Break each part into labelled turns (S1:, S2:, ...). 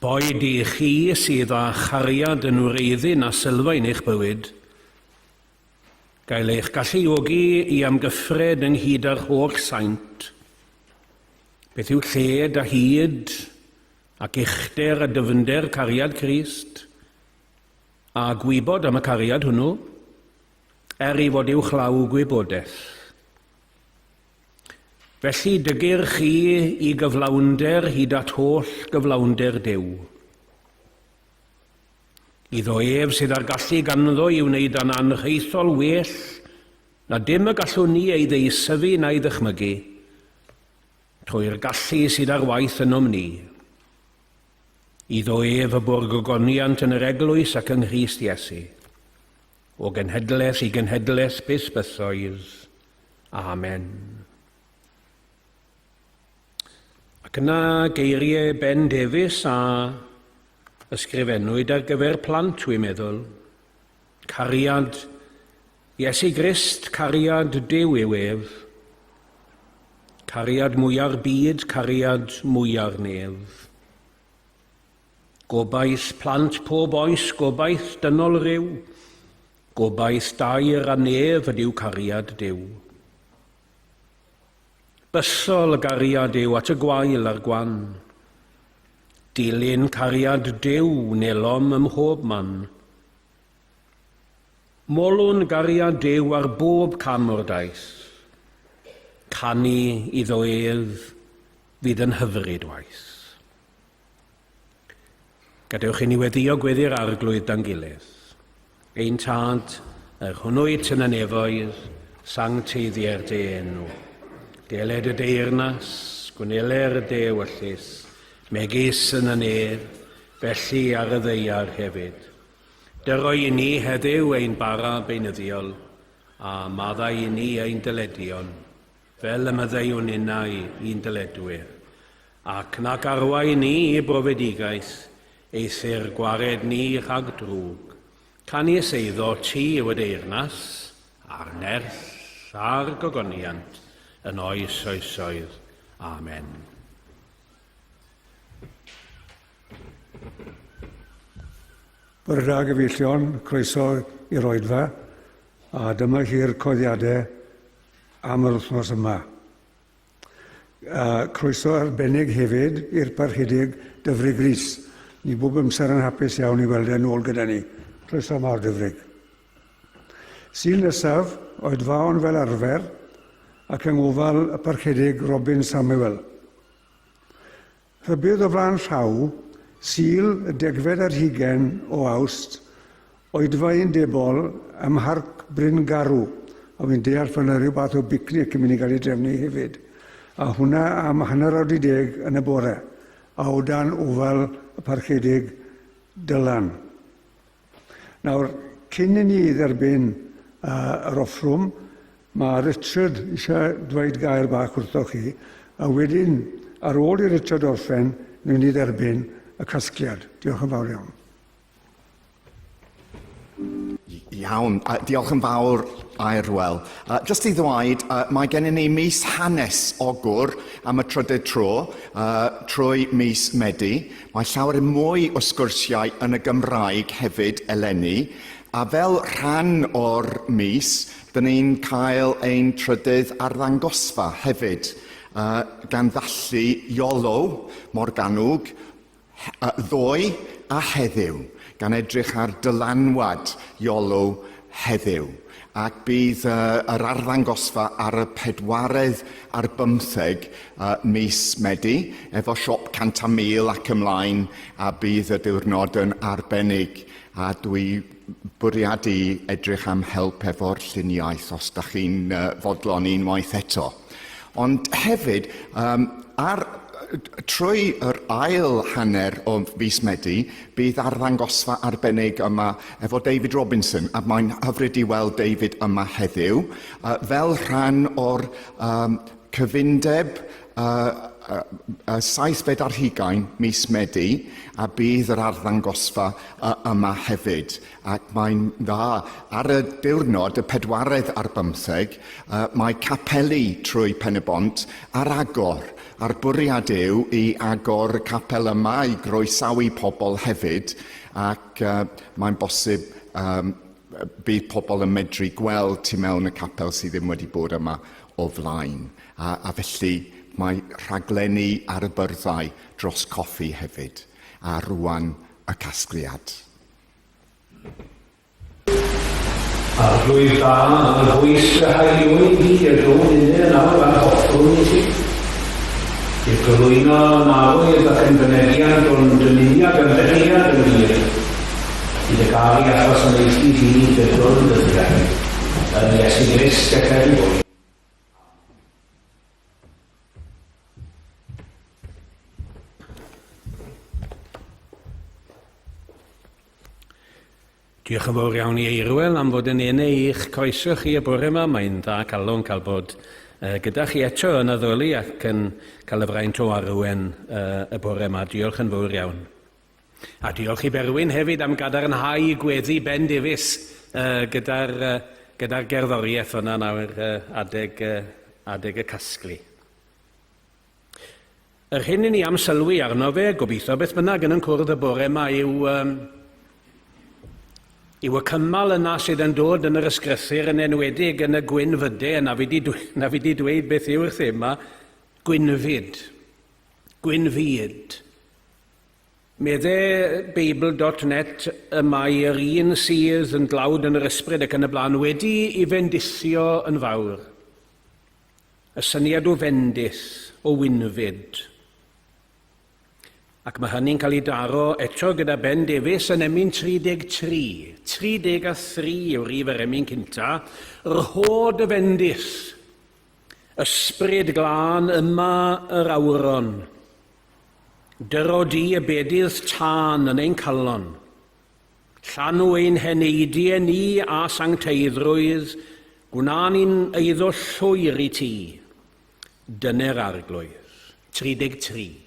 S1: Boed i chi sydd â chariad yn wreiddyn a sylfaen eich bywyd, gael eich galluogi i amgyffred ynghyd â'r holl saint, beth yw lled a hyd ac uchder a dyfnder cariad Crist, a gwybod am y cariad hwnnw, er ei fod uwchlaw gwybodaeth. Felly dygir chi i gyflawnder hyd at holl gyflawnder Duw. Iddo ef sydd â'r gallu ganddo i wneud yn anrhaethol well na dim y gallwn ni ei ddeisyfu na'i ddychmygu, trwy'r gallu sydd ar waith ynom ni. Iddo ef y bo'r gogoniant yn yr eglwys ac yng Nghrist Iesu, o genhedlaeth i genhedlaeth byth bythoedd. Amen. Ac yna geiriau Ben Davies a ysgrifennwyd ar gyfer plant, dwi'n meddwl. Cariad Iesu Grist, cariad Duw yw ef. Cariad mwya'r byd, cariad mwya'r nef. Gobaith plant pob oes, gobaith dynol ryw. Gobaith dair a nef ydyw cariad Duw. Bythol y gariad yw at y gwael a'r gwan. Dilyn cariad Duw wnelom ym mhob man. Molwn gariad Duw ar bob cam o'r daith. Canu iddo ef fydd yn hyfryd waith. Gadewch i ni weddio gweddi'r Arglwydd dan gilydd. Ein Tad, yr hwn wyt yn y nefoedd, sancteiddier dy enw. Deled y deyrnas, gwneler dy ewyllys, megis yn y nef, felly ar y ddaear hefyd. Dyroi i ni heddiw ein bara beunyddiol, a maddau i ni ein dyledion, fel y maddeuwn ninnau i'n dyledwyr, ac nac arwain ni i brofedigaeth, eithr gwared ni rhag drwg. Canys eiddo ti yw y deyrnas, a'r nerth, a'r gogoniant, yn oes oesoedd. Amen.
S2: Bore da gyfeillion, croeso i'r oedfa, a dyma chi'r codiadau am yr wythnos yma. Uh, croeso arbennig hefyd i'r parchedig Dyfrig Rees. Ni bob amser yn hapus iawn i weld e'n ôl gyda ni. Croeso mawr Dyfrig. Sul nesaf, oedfaon fel arfer, ac yng ngofal y parchedig Robin Samuel. Rhybudd o flaen llaw, Sul y degfed ar hugain o Awst, oedfa undebol ym Mharc Bryn Garw, a wi'n deall fod 'na ryw fath o bicnic yn mynd i gael ei drefnu hefyd, a hwnna am hanner awr 'di deg yn y bore, a o dan ofal y Parchedig Dylan. Nawr, cyn i ni dderbyn uh, yr offrwm, mae Richard eisiau dweud gair bach wrthoch chi, a wedyn, ar ôl i Richard orffen, ni'n mynd i dderbyn y casgliad. Diolch yn fawr iawn.
S3: Iawn, uh, diolch yn fawr Aerwel. Uh, just i ddweud, uh, mae gennym ni mis hanes Ogwr am y trydydd tro, uh, trwy mis Medi. Mae llawer mwy o sgwrsiau yn y Gymraeg hefyd eleni, a fel rhan o'r mis, dyn ni'n cael ein trydydd arddangosfa hefyd, gan ddathlu Iolo Morgannwg ddoe a heddiw, gan edrych ar dylanwad Iolo heddiw. Ac bydd yr arddangosfa ar y pedwaredd ar bymtheg mis Medi, efo siop cant a mil ac ymlaen, a bydd y diwrnod yn arbennig, a dwi bwriadu edrych am help efo'r lluniaeth os da chi'n fodlon unwaith eto. Ond hefyd, um, ar, trwy yr ail hanner o fis Medi, bydd arddangosfa arbennig yma efo David Robinson, a mae'n hyfryd i weld David yma heddiw, uh, fel rhan o'r um, cyfundeb uh, y saithfed ar hugain mis Medi, a bydd yr arddangosfa yma hefyd. Ac mae'n dda. Ar y diwrnod, y pedwaredd ar bymtheg, mae capeli trwy Pen-y-bont ar agor. A'r bwriad yw i agor y capel yma i groesawu pobl hefyd, ac mae'n bosib um, bydd pobl yn medru gweld tu mewn y capel sydd ddim wedi bod yma o flaen. A, a felly mae rhaglenni ar y byrddau dros coffi hefyd. A rwan y casgliad.
S1: Arglwydd da, am yr oes dy haeliwyd di, y dwn inne yn awr a'n hoffrwn i ti. I'r gyflwyno yn arwydd ac yn fynegiant o'n dymuniad a'n dyhead yn wir, i dy garu a chwasanaethu di gydol y dyddiau, yn Iesu Grist ac er mwyn. Diolch yn fawr iawn i Eirwel am fod yn ene i'ch croeso chi y bore yma. Mae'n dda calon cael bod uh, gyda chi eto yn addoli ac yn cael y fraint o arwen uh, y bore yma. Diolch yn fawr iawn. A diolch i Berwyn hefyd am gadarnhau gweddi Ben Davies uh, gyda'r uh, gyda gerddoriaeth yna nawr uh, adeg, uh, adeg y casglu. Yr hyn i ni am sylwi arno fe, gobeithio beth bynnag yn yn cwrdd y bore yma, yw, um, yw y cymal yna sydd yn dod yn yr ysgrythur yn enwedig yn y gwynfyde, na fi di, na fi di dweud beth yw'r thema, gwynfyd. Gwynfyd. Medde Beibl.net y mae yr un sydd yn dlawd yn yr ysbryd ac yn y blaen wedi i fendithio yn fawr. Y syniad o fendith, o wynfyd. Ac mae hynny'n cael ei daro eto gyda Ben Davies yn emyn 33. 33 yw rif yr emyn cynta. Rhod y fendith. Ysbryd glân yma yr awron. Dyro di y bedydd tân yn ein calon. Llanw ein heneidie ni â sancteiddrwydd, gwna ni'n eiddo llwyr i ti. Dyne'r Arglwydd. 33.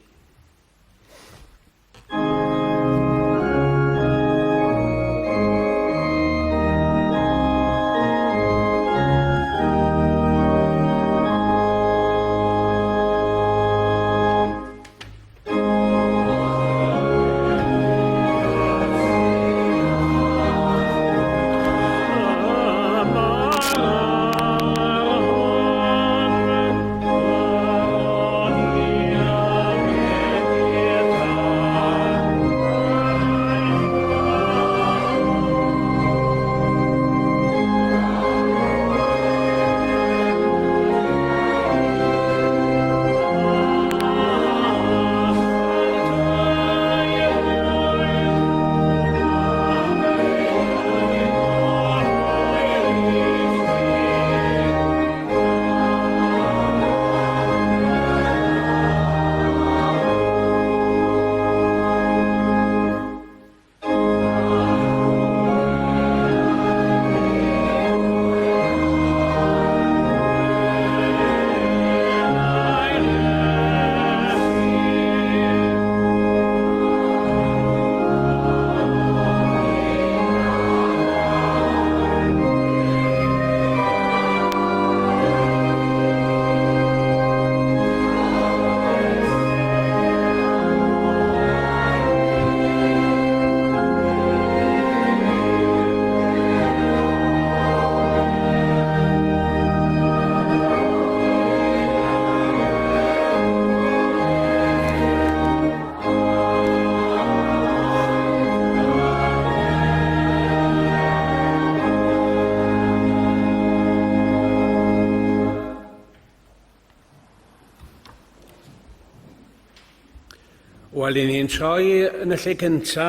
S1: Wel, i ni'n troi yn y lle cynta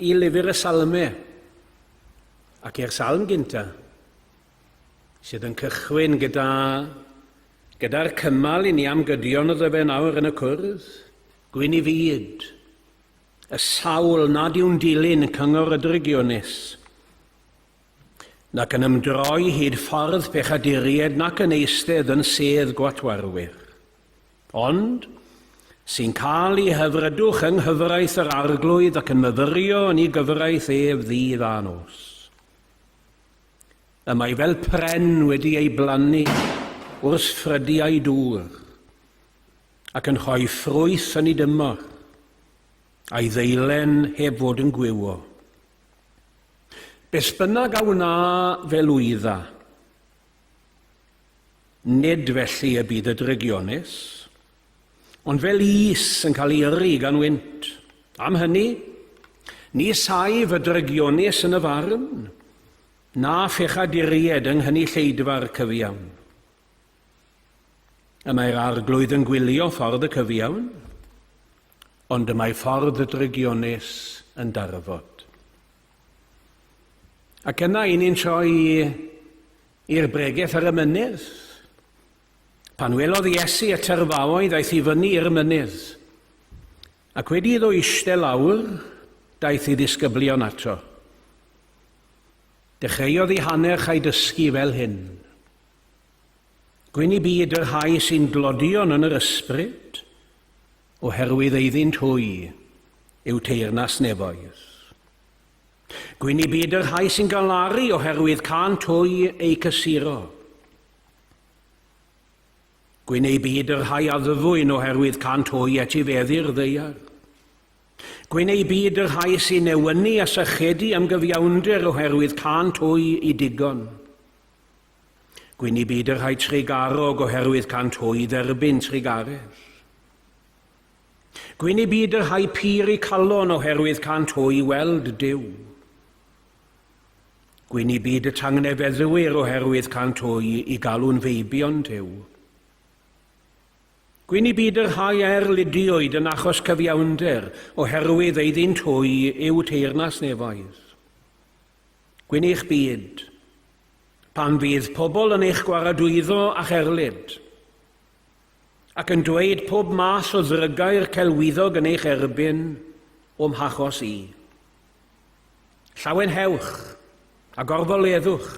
S1: i lyfr y Salme, ac i'r salm gynta, sydd yn cychwyn gyda gyda'r cymal i ni am gydion iddo fe nawr yn y cwrdd, gwyn i fyd, y sawl nad yw'n dilyn cyngor y drygionus, nac yn ymdroi hyd ffordd pechaduriaid nac yn eistedd yn sedd gwatwarwyr. Ond, sy'n cael ei hyfrydwch yng nghyfraith yr Arglwydd ac yn myfyrio yn ei gyfraith ef ddydd a nos. Y mae fel pren wedi ei blannu wrth ffrydiau dŵr, ac yn rhoi ffrwyth yn ei dymor, a'i ddeilen heb fod yn gwywo. Beth bynnag a wna fe lwydda, Nid felly y bydd y drygionus, ond fel is yn cael ei yrru gan wynt. Am hynny, ni saif y drygionus yn y farn, na phechaduriaid yng nghynulleidfa'r cyfiawn. Y mae'r arglwydd yn gwylio ffordd y cyfiawn, ond y mae ffordd y drygionus yn darfod. Ac yna, i ni'n troi i'r bregeth ar y mynydd. Pan welodd Iesu y tyrfaoedd, aeth i fyny i'r mynydd. Ac wedi iddo eistedd lawr, daeth ei ddisgyblion ato. Dechreuodd ei hannerch a'i dysgu fel hyn. Gwyn i byd y rhai sy'n dlodion yn yr ysbryd, oherwydd eiddynt hwy yw teyrnas nefoedd. Gwyn i byd y rhai sy'n galaru oherwydd cânt hwy eu cysuro. Gwyn ei byd y rhai addfwyn oherwydd cânt hwy etifeddu'r ddaear. Gwyn ei byd y rhai sy'n newynu a sychedu am gyfiawnder oherwydd cânt hwy i digon. Gwyn i byd y rhai trugarog oherwydd cânt hwy dderbyn trugaredd. Gwyn i byd y rhai pur eu calon oherwydd cânt hwy weld Duw. Gwyn i byd y tangnefeddwyr oherwydd cânt hwy i galw'n feibion Duw. Gwyn i byd y rhai a erlidiwyd yn achos cyfiawnder oherwydd eiddynt hwy yw teyrnas nefoedd. Gwyn eich byd, pan fydd pobl yn eich gwaradwyddo a'ch erlid, ac yn dweud pob math o ddrygair celwyddog yn eich erbyn o'm hachos i. Llawenhewch a gorfoleddwch,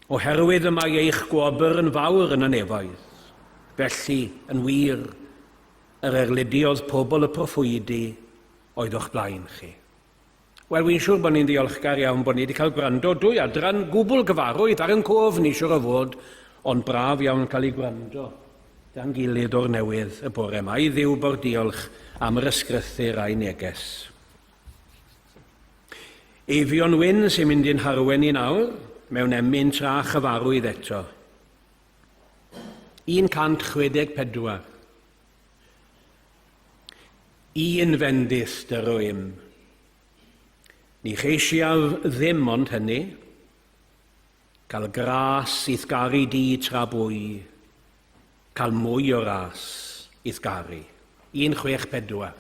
S1: oherwydd y mae eich gwobr yn fawr yn y nefoedd. Felly, yn wir, yr erlidiodd pobl y proffwydi oedd o'ch blaen chi. Wel, wi'n siŵr bod ni'n ddiolchgar iawn bod ni wedi cael gwrando dwy adran gwbl gyfarwydd ar yn cof ni, siŵr o fod, ond braf iawn cael ei gwrando dan gilydd o'r newydd y bore yma. I Dduw bo'r diolch am yr ysgrythur a'i neges. Eifion Wyn sy'n mynd i'n harwen ni nawr, mewn emyn tra chyfarwydd eto. 164. Un fendith dy rwym. Ni cheisiaf ddim ond hynny, cael gras i'th garu di tra bwy, cael mwy o ras i'th garu. 164.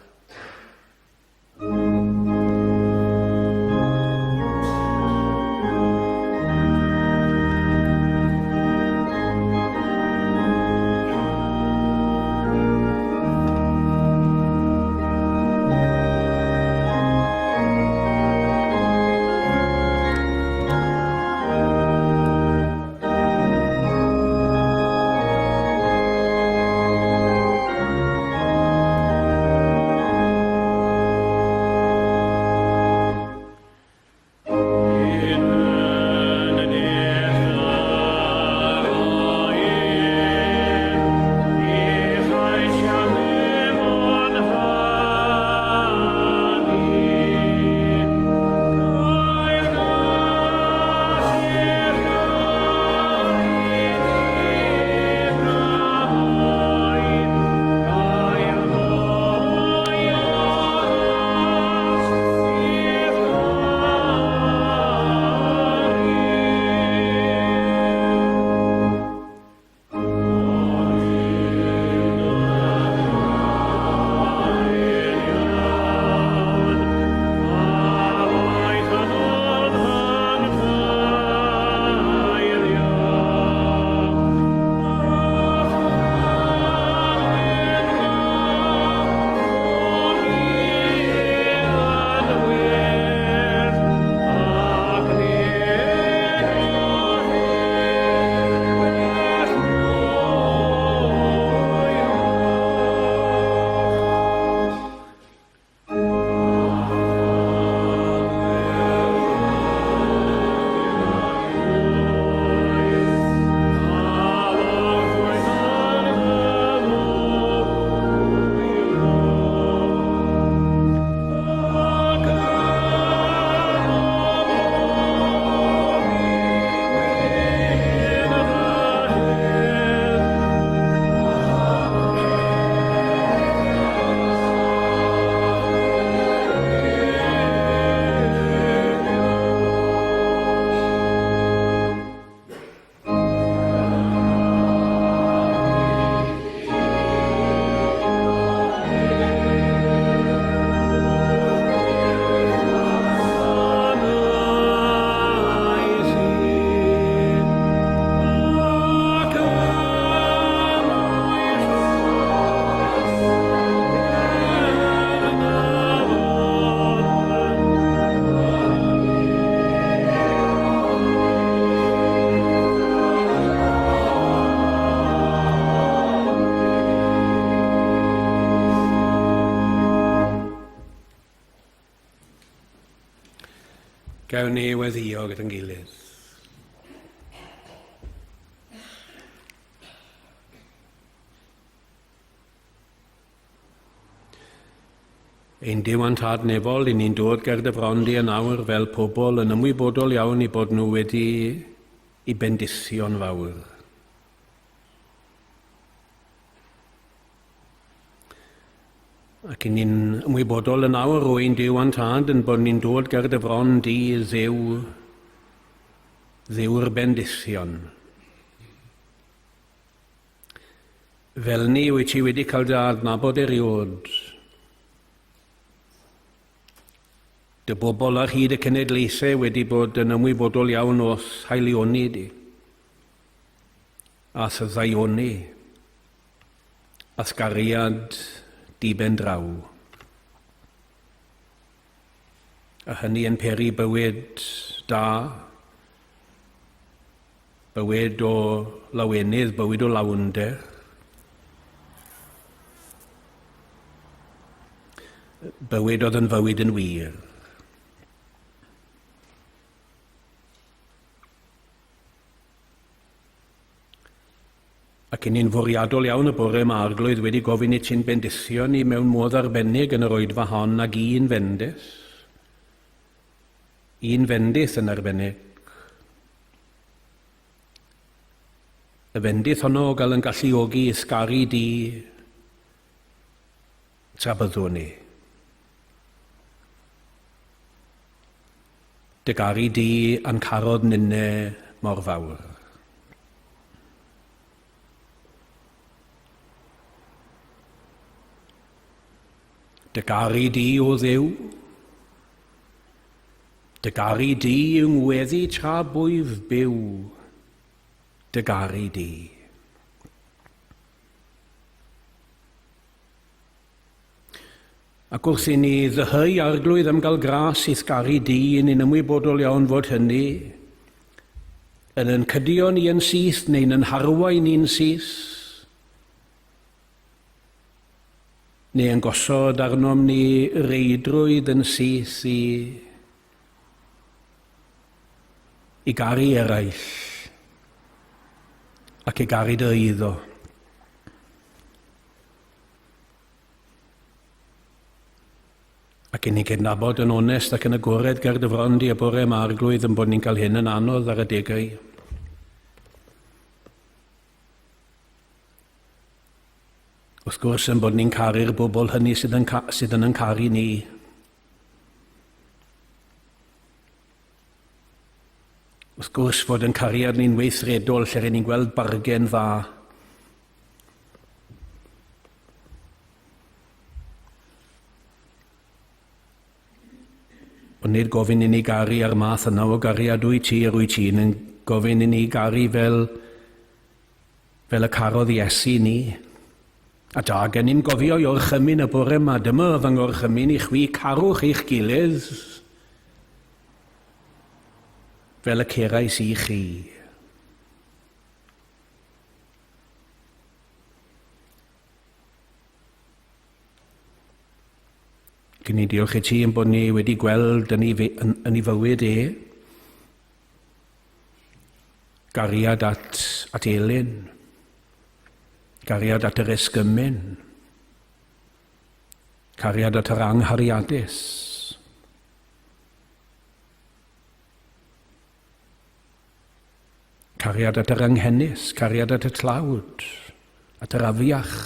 S1: Gawn ni weddio gyda'n gilydd. Ein Duw a'n Tad nefol, i ni'n dod ger dy fron di yn awr fel pobl yn ymwybodol iawn i bod nhw wedi i bendithio'n fawr. Ac i ni'n ymwybodol yn awr o ein Duw a'n Tad yn bod ni'n dod ger dy fron di, Dduw, Dduw'r bendithion. Fel ni wyt ti wedi cael dy adnabod eriod. Dy bobl ar hyd y cenedlaethau wedi bod yn ymwybodol iawn o'th haelioni di, a'th ddaioni, a'th gariad di-ben draw. A hynny yn peri bywyd da, Bywyd o lawenydd, bywyd o lawnder. Bywyd oedd yn fywyd yn wir. Ac yn ni'n fwriadol iawn y bore yma, Arglwydd, wedi gofyn i ti'n bendithio ni mewn modd arbennig yn yr oedfa hon ag un fendith. Un fendith yn arbennig. Y fendith honno o gael yn galluogi i ysgaru di tra byddwn ni. Dy garu di a'n carodd ninne mor fawr. Dy garu di, o Dduw, Dy garu di yw ngweddi tra bwyf byw, dy garu di. Ac wrth i ni ddyheu Arglwydd am gael gras i'th garu di, ni'n ymwybodol iawn fod hynny yn yn cydio ni yn syth neu'n yn harwain ni'n syth. Neu yn gosod arnom ni reidrwydd yn syth i i garu eraill ac i garu dy eiddo. Ac i ni'n cydnabod yn onest ac yn agored ger dy fron di y bore yma, Arglwydd, yn bod ni'n cael hyn yn anodd ar adegau. Wrth gwrs, yn bod ni'n caru'r bobl hynny sydd yn, sydd yn yn caru ni. Wrth gwrs, fod yn cariad ni'n weithredol lle rydyn ni'n gweld bargen dda. Ond nid gofyn i ni garu ar math yna o gariad wyt ti, yr wyt ti'n yn gofyn i ni garu fel Fel y carodd Iesu ni. A da gennym gofio i orchymyn y bore yma, dyma fy ngorchymyn i chwi, carwch eich gilydd fel y cerais i chi. Gyn ni diolch i ti yn bod ni wedi gweld yn ei, yn, yn ei fywyd e, Gariad at, at Elin. Gariad at yr esgymun. Cariad at yr anghariadus. Cariad at yr anghenus, cariad at y tlawd, at yr afiach.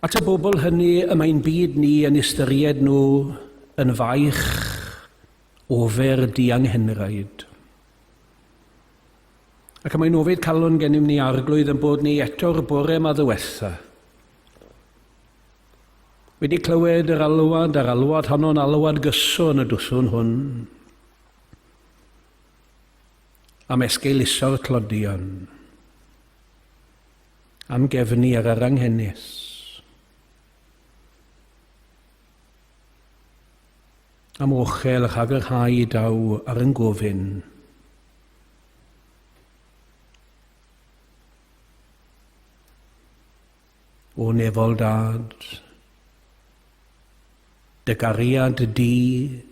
S1: At y bobl hynny y mae'n byd ni yn ystyried nhw yn faich ofer dianghenraid. Ac y mae'n ofid calon gennym ni Arglwydd yn bod ni eto'r bore yma ddiwetha. Wedi clywed yr alwad a'r alwad honno'n alwad gyson y dwswn hwn am esgeuluso'r tlodion, am gefnu ar yr anghenus. Am ochel rhag y rhai daw ar yn gofyn. O nefol dad, Dy gariad di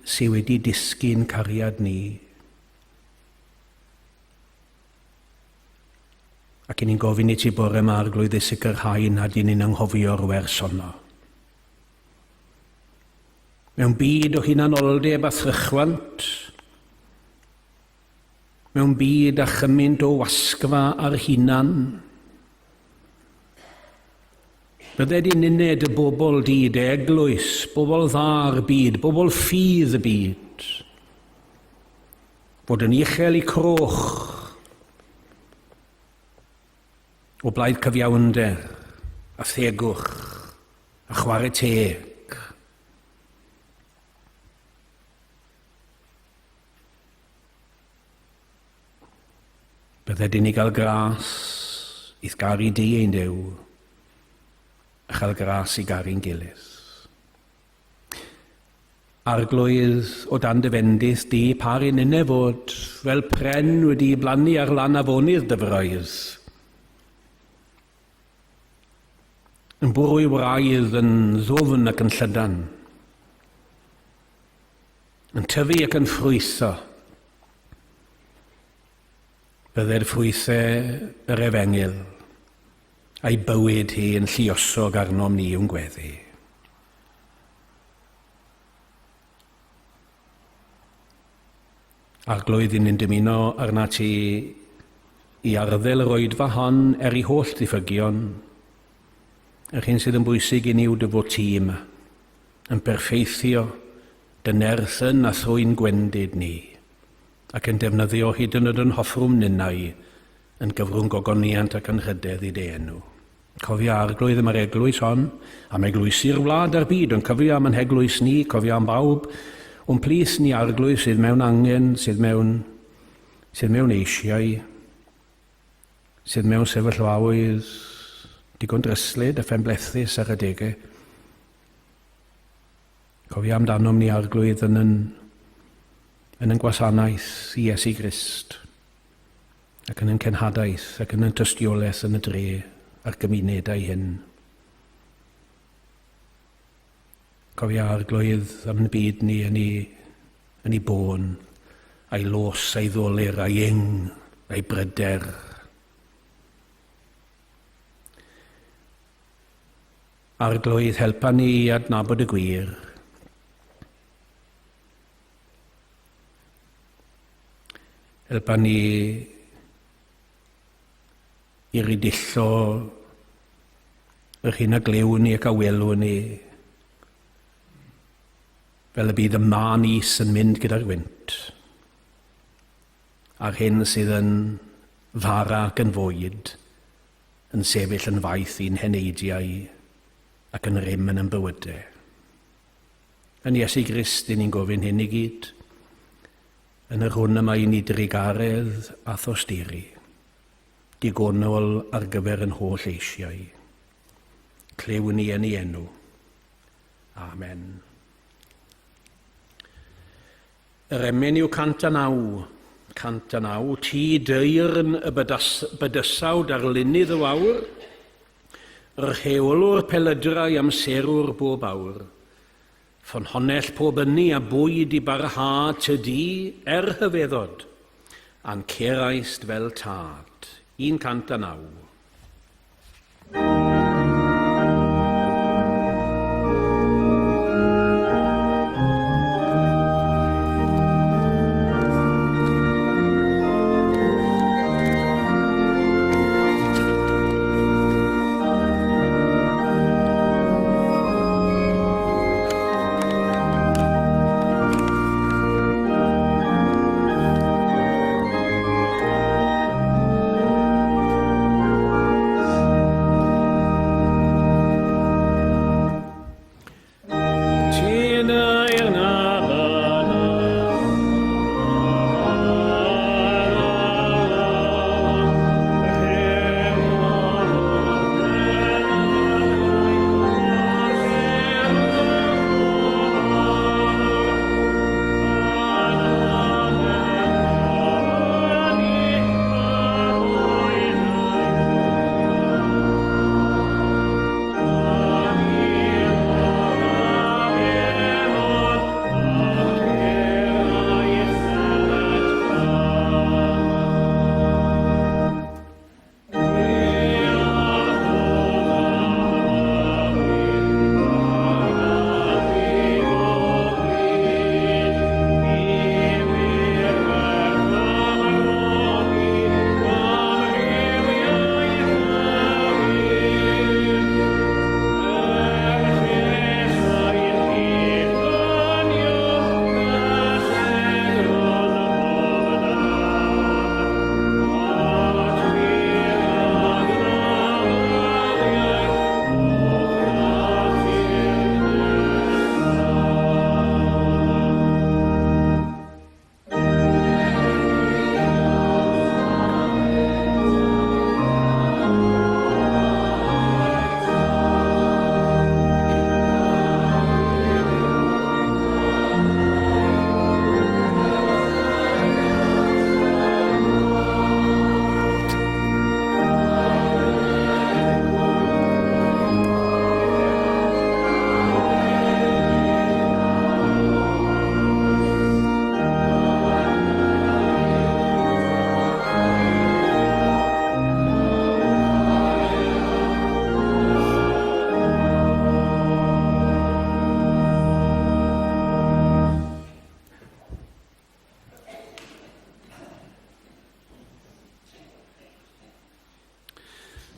S1: sy wedi disgyn cariad ni. Ac i ni'n gofyn i ti bore yma, Arglwydd, i sicrhau nad y'n ni'n anghofio'r wers honno. Mewn byd o hunanoldeb a thrychwant, mewn byd â chymaint o wasgfa ar hunan, bydded i'n uned y bobl di, dy eglwys, bobl dda'r byd, bobl ffydd y byd, fod yn uchel i croch o blaid cyfiawnder a thegwch a chwarae teg. Bydded i ni gael gras i'th garu di ein Duw, a chael gras i garu'n gilydd. Arglwydd, o dan dy fendith di, par i ninne fod fel pren wedi'i blannu ar lan afonydd dyfroedd, yn bwrw'i wraidd yn ddwfn ac yn llydan, yn tyfu ac yn ffrwytho. Bydded ffrwythau yr efengyl a'i bywyd hi yn lluosog arnom ni yw'n gweddi. Arglwydd, i ni'n dymuno arna ti i arddel yr oedfa hon er i holl ddiffygion. Yr hyn sydd yn bwysig i ni yw dy fod ti yma, yn perffeithio dy nerth yn a thrwy'n gwendid ni, ac yn defnyddio hyd yn oed yn hoffrwm ninnau yn gyfrwng gogoniant ac anrhydedd i dy enw. Cofia Arglwydd am yr eglwys hon, am eglwysi'r wlad a'r byd, ond cofia am yn heglwys ni, cofia am bawb o'n plith ni, Arglwydd, sydd mewn angen, sydd mewn, sydd mewn eisiau, sydd mewn sefyllfaoedd digon dryslyd a phenblethus ar adegau. Cofia amdanom ni, Arglwydd, yn yn, yn yn gwasanaeth i Iesu Grist, ac yn yn cenhadaeth, ac yn yn tystiolaeth yn y dre a'r gymunedau hyn. Cofia, Arglwydd, am yn byd ni yn ei, yn ei bôn, a'i los, a'i ddolur, a'i ing, a'i bryder. Arglwydd, helpa ni i adnabod y gwir. Helpa ni i ridillo yr hyn a glywn ni ac a welwn ni, fel y bydd y mân is yn mynd gyda'r gwynt, a'r hyn sydd yn fara ac yn fwyd yn sefyll yn faith i'n heneidiau ac yn rym yn ein bywydau. Yn Iesu Grist, i ni'n gofyn hyn i gyd, yn yr hwn y mae i ni drugaredd a thosturi, digonol ar gyfer yn holl eisiau. Clywn ni yn ei enw. Amen. Yr emyn yw 109. 109. Ti deyrn y bydysawd arlunydd y wawr, y rheolwr pelydrau amserwr bob awr, ffynhonnell pob ynni a bwyd i barhad ty di er rhyfeddod, a'n ceraist fel tad. 109.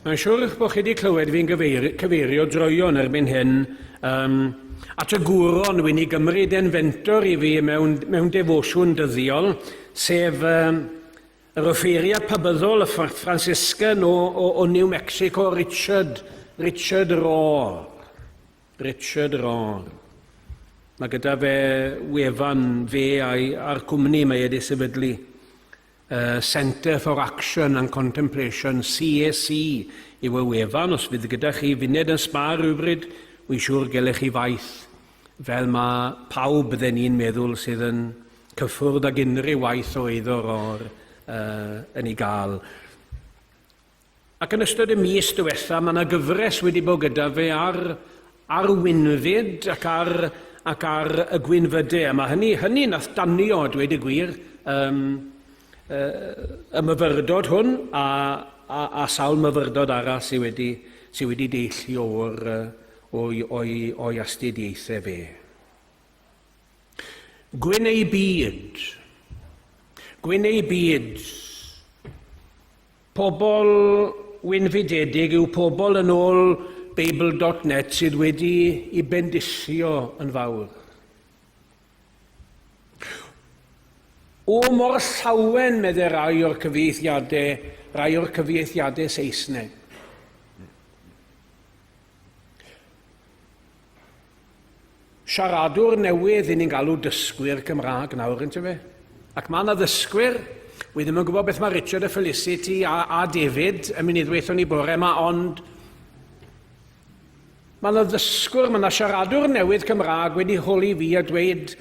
S1: Mae'n siŵr eich bod chi wedi clywed fi'n cyfeirio droeon erbyn hyn um, at y gwron wy'n ei gymryd yn fentor i fi mewn, mewn defosiwn dyddiol, sef um, yr offeiriad pabyddol, y Franciscan o, o, o New Mexico, Richard, Richard Rohr. Richard Rohr. Mae gyda fe wefan fe a'i, a'r cwmni mae wedi sefydlu. Uh, Centre for Action and Contemplation, CAC, yw y wefan. Os fydd gyda chi funed yn sbâr rhywbryd, wy'n siŵr gelech chi faith fel mae pawb bydden ni'n meddwl sydd yn cyffwrdd ag unrhyw waith o eiddo o'r uh, yn ei gael. Ac yn ystod y mis diwetha, mae yna gyfres wedi bod gyda fe ar, ar wynfyd ac ar, ac ar y gwynfydau. A mae hynny, hynny nath danio, a dweud y gwir, um, uh, y myfyrdod hwn a, a, a sawl myfyrdod arall sydd wedi, sy wedi deillio o'r, o'i, o'i, o'i astudiaethau fe. Gwyn ei byd. Gwyn ei byd. Pobl wynfydedig yw pobl yn ôl Beibl.net sydd wedi i bendithio yn fawr. O mor llawen, medde rai o'r cyfieithiadau, rai o'r cyfieithiadau Saesneg. Siaradwr newydd, i ni'n galw dysgwyr Cymraeg nawr, yn fe? Ac mae yna ddysgwyr, wi ddim yn gwybod beth mae Richard a Felicity a, a David yn mynd i ddweud ni bore yma, ond mae yna ddysgwr, mae yna siaradwr newydd Cymraeg wedi holi fi a dweud,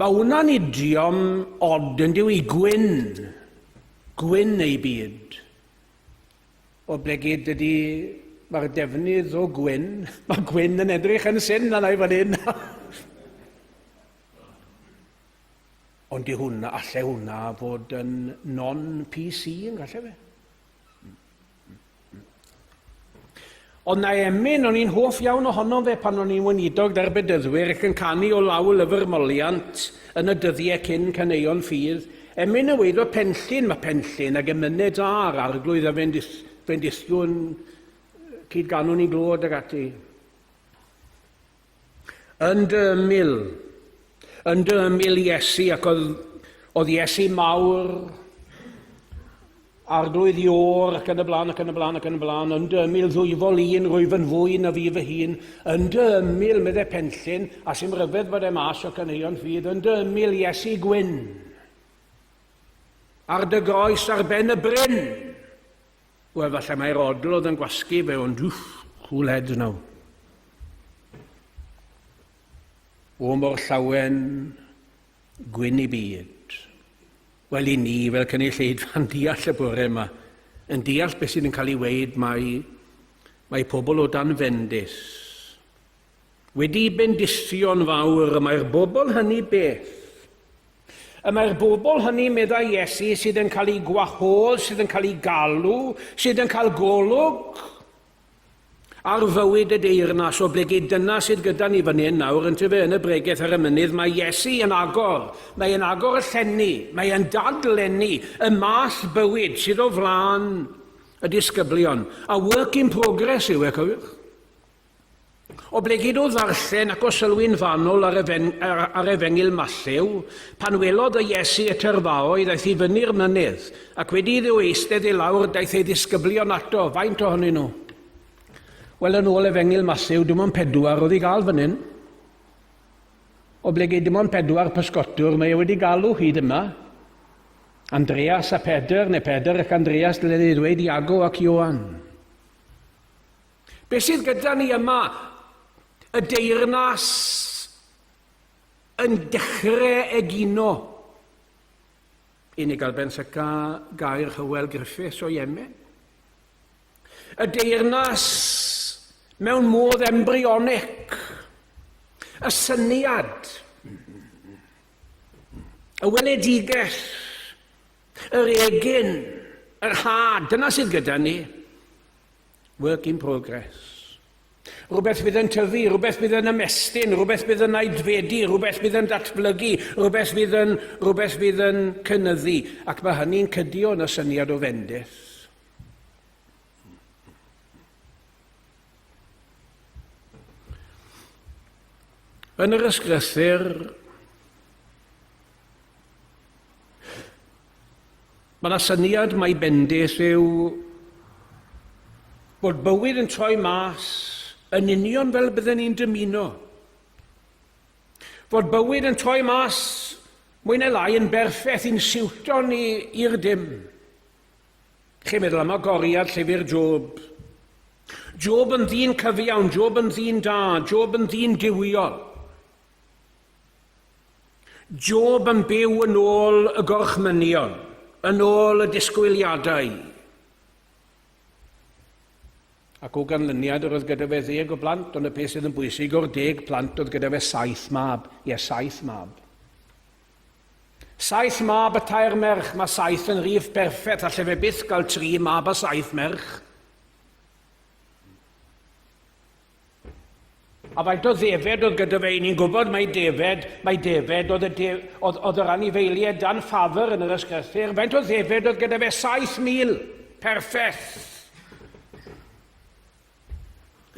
S1: mae hwnna'n idiom od yn dyw i gwyn, gwyn ei byd. Oblegid dydy, mae'r defnydd o gwyn, mae gwyn yn edrych yn syn arna i fan hyn. Ond di hwnna, alle hwnna fod yn non-PC yn gallu fe? Ond na emyn, o'n i'n hoff iawn ohono fe pan o'n i'n weinidog da'r bedyddwyr ac yn canu o law lyfr moliant yn y dyddiau cyn caneuon ffydd. Emyn y weiddo Penllyn, mae Penllyn ag emynau da ar arglwydd a fendithiwn cyd-ganwn i glod ag ati. Yn dy ymyl, yn dy ymyl Iesu, ac oedd, oedd Iesu mawr, arglwydd Ior, ac yn y blaen, ac yn y blaen, ac yn y blaen, yn dy ymyl ddwyfol un, rwyf yn fwy na fi fy hun, yn dy ymyl, meddai Penllyn, a sy'n rhyfedd bod e mas o caneuon ffydd, yn dy ymyl Iesu gwyn, ar dy groes ar ben y bryn. Wel, falle mai'r odl oedd yn gwasgu fe, ond wff, cool heads now. O mor llawen, gwyn i byd. Wel, i ni, fel cynulleidfa'n deall y bore yma, yn deall beth sydd yn cael ei weid, mae, mae pobl o dan fendith. Wedi bendithio'n fawr, y mae'r bobl hynny beth Y mae'r bobl hynny, meddai Iesu, sydd yn cael eu gwahodd, sydd yn cael eu galw, sydd yn cael golwg ar fywyd y deyrnas, oblegid dyna sydd gyda ni fan hyn nawr, yn tyfe yn y bregeth ar y mynydd, mae Iesu yn agor, mae e'n agor y llenni, mae e'n dadlenni y math bywyd sydd o flaen y disgyblion. A work in progress yw e, cofiwch. Oblegid o ddarllen ac o sylwi'n fanwl ar, efen, ar, ar efengyl Mathew, pan welodd y Iesu y tyrfaoedd, aeth i fyny'r mynydd, ac wedi iddo eistedd i lawr, daeth ei ddisgyblion ato, faint ohonyn nhw? Wel, yn ôl efengyl Mathew, dim ond pedwar oedd i gael fan hyn. Oblegid dim ond pedwar pysgotwr mae e wedi galw hyd yma. Andreas a Pedr, neu Pedr ac Andreas, dylen ni ddweud Iago ac Ioan. Be sydd gyda ni yma? Y deyrnas yn dechrau egino. I ni gael benthyca gair Hywel Griffiths o Yemen. Y deyrnas mewn modd embryonic. Y syniad. Y weledigaeth. Yr egin. Yr had. Dyna sydd gyda ni. Work in progress. Rhywbeth fydd yn tyfu, rhywbeth fydd yn ymestyn, rhywbeth fydd yn aeddfedu, rhywbeth fydd yn datblygu, rhywbeth fydd yn, rhywbeth fydd yn cynyddu. Ac mae hynny'n cydio yn y syniad o fendith. Yn yr ysgrythur, mae yna syniad mai bendith yw bod bywyd yn troi mas yn union fel bydden ni'n dymuno. Fod bywyd yn troi mas mwy neu lai yn berffaith i'n siwto ni i'r dim. Chi'n meddwl am agoriad llyfr Job. Job yn ddyn cyfiawn, Job yn ddyn da, Job yn ddyn duwiol. Job yn byw yn ôl y gorchmynion, yn ôl y disgwyliadau. Ac o ganlyniad yr oedd gyda fe ddeg o blant, ond y peth sydd yn bwysig o'r deg plant oedd gyda fe saith mab. Ie, saith mab. Saith mab a tair merch, mae saith yn rif berffaith, alle fe byth gael tri mab a saith merch. A faint o ddefed oedd gyda fe? Ni'n gwybod mai defed, mai defed oedd, y de, oedd, oedd yr anifeiliaid dan ffafr yn yr ysgrythur. Faint o ddefed oedd gyda fe? 7,000. Perffaith.